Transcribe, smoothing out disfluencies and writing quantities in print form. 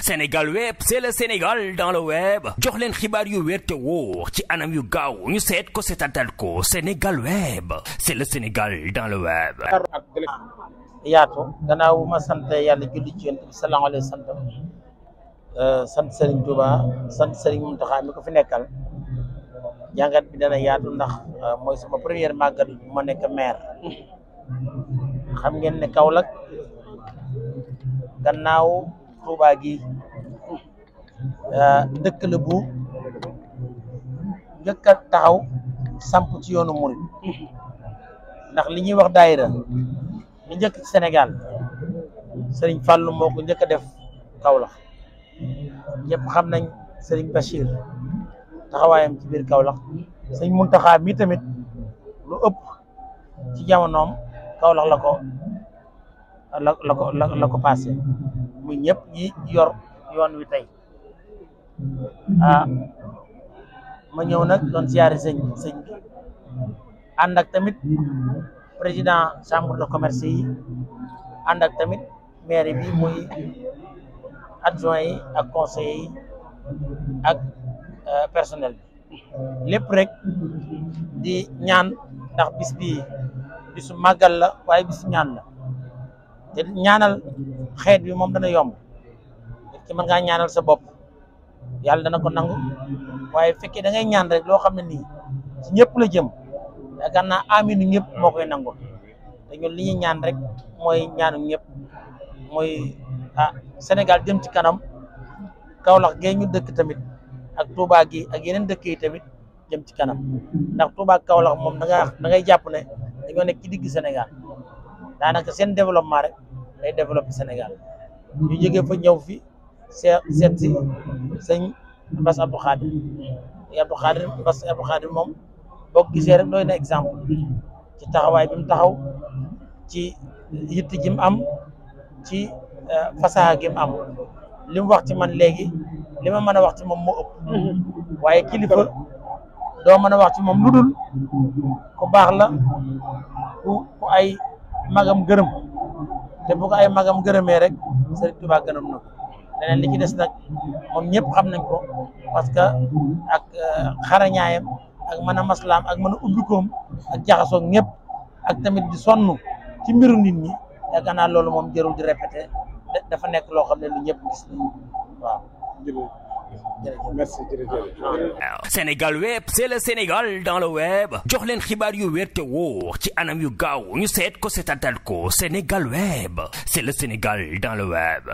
Sénégal web c'est le Sénégal dans le web jox leen xibaar yu wér te wóor ci anam yu gaaw ñu seet ko seetatal ko Sénégal web c'est le Sénégal dans le web. yaatu gannaaw ma sant yàlla julli ci Yonent bi sallallahu alayhi wa sallam sant Serigne Touba sant Serigne Mountakha mi ko fi nekkal jàngat bi dana yaatu ndax mooy sama première màggal bu ma nekk maire xam ngeen ne Kaolack gannaaw Touba gi dëkk la bu njëkk a taxaw samp ci yoonu murid ndax li ñuy wax daayira li njëkk ci Sénégal Serigne Fallou moo ko njëkk a def Kaolack ñëpp xam nañ Serigne Bachir taxawaayam ci biir Kaolack Serigne Mountakha mi tamit lu ëpp ci jamonoom Kaolack la ko passé muy ñëpp ñi yor yoon wi tey ma ñëw nag doon siyaare sëñ bi ànd ak tamit président chambre de commerce yi ànd ak tamit maire bi muy adjoint yi ak conseillers yi ak personnel bi lépp rek di ñaan ndax bis bi bisu màggal la waaye bisu ñaan la te ñaanal xeet bi moom dana yomb ci mën ngaa ñaanal sa bopp yàlla dana ko nangu waaye fekkee da ngay ñaan rek loo xam ne nii ci ñëpp la jëm yaakaar naa aminu ñëpp moo koy nangul te ñun li ñuy ñaan rek mooy ñaanu ñëpp mooy Sénégal jëm ci kanam Kaolack gee ñu dëkk tamit ak Touba gi ak yeneen dëkk yi tamit jëm ci kanam ndax Touba ak Kaolack moom da ngay jàpp ne dañoo nekk ci digg Sénégal daanaka seen développement rek day développé Sénégal ñu jógee fa ñëw fi seet si sëñ Bass Abdou Khadir Bass Abdou Khadir moom boo ko gisee rek doy na exemple ci taxawaay bi mu taxaw ci yitt ji mu am ci fasaha gi mu am li mu wax ci man léegi li ma mën a wax ci moom moo ëpp waaye kilifa doo mën a wax ci moom lu dul ku baax la ku ay magam gërëm te bu ko ay magam gërëmee rek Serigne Touba gërëm na ko leneen li ci des nag moom ñëpp xam nañ ko parce que ak xarañaayam ak mën a maslaam ak mën a ubbikoom ak jaxasoog ñëpp ak tamit di sonn ci mbiru nit ñi yaakaar naa loolu moom jërul di répété dafa nekk loo xam ne lu ñëpp gis nañ waaw. Merci jërëjëf. Sénégal web c'est le Sénégal dans le web jox leen xibaar yu wér te wóor ci anam yu gaaw ñu seet ko seetatal ko Sénégal web c'est le Sénégal dans le web.